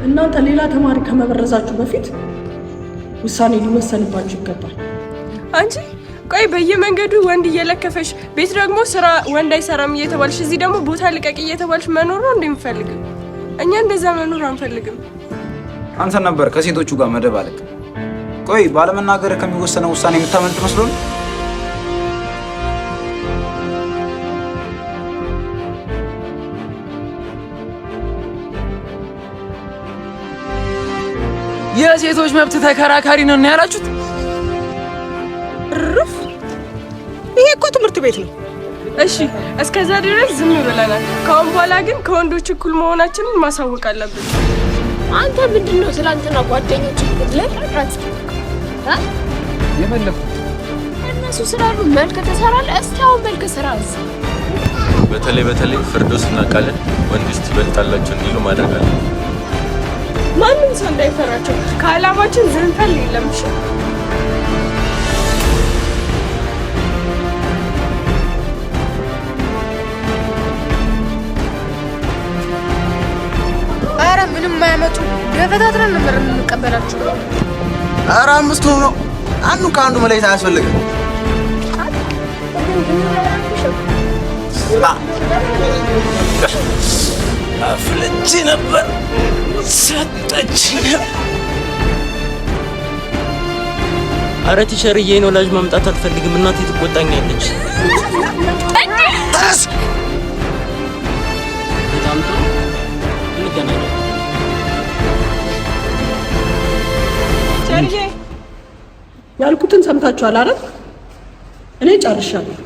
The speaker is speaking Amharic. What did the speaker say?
እናንተ ሌላ ተማሪ ከመበረዛችሁ በፊት ውሳኔ ሊወሰንባችሁ ይገባል። አንቺ ቆይ፣ በየመንገዱ ወንድ እየለከፈሽ፣ ቤት ደግሞ ስራ ወንድ አይሰራም እየተባልሽ፣ እዚህ ደግሞ ቦታ ልቀቅ እየተባልሽ መኖር ነው እንደሚፈልግም? እኛ እንደዛ መኖር አንፈልግም። አንተ ነበር ከሴቶቹ ጋር መደባለቅ። ቆይ፣ ባለመናገር ከሚወሰነው ውሳኔ የምታመልጥ መስሎን? የሴቶች መብት ተከራካሪ ነን ያላችሁት? እርፍ! ይሄ እኮ ትምህርት ቤት ነው። እሺ፣ እስከዛ ድረስ ዝም ብለናል። ከአሁን በኋላ ግን ከወንዶች እኩል መሆናችንን ማሳወቅ አለብን። አንተ ምንድን ነው ትላንትና ጓደኞች ለቀራት? የፈለኩት እነሱ ስላሉ መልክ ትሰራለህ። እስቲ አሁን መልክ ስራ እዚህ። በተለይ በተለይ ፍርዶስ እና ቃልን ወንዶች ትበልጣላችሁ እንዲሉ ማድረግ አለ። ማንም ሰው እንዳይፈራቸው፣ ከዓላማችን ዘንፈል የለም። እሺ። አረ ምንም አያመጡ፣ ገፈታትረን ነበር የምንቀበላቸው። ኧረ አምስቱ ነው። አንዱ ከአንዱ መለየት አያስፈልግም። አፍልቼ ነበር፣ ሰጠች። አረ teacher ዬ፣ ይሄን ወላጅ ማምጣት አልፈልግም፣ እናቴ ትቆጣኛለች። ተነስ። በጣም ጥሩ፣ እንገናኛለን። ቸርዬ። ያልኩትን ሰምታችኋል አይደል? እኔ ጨርሻለሁ።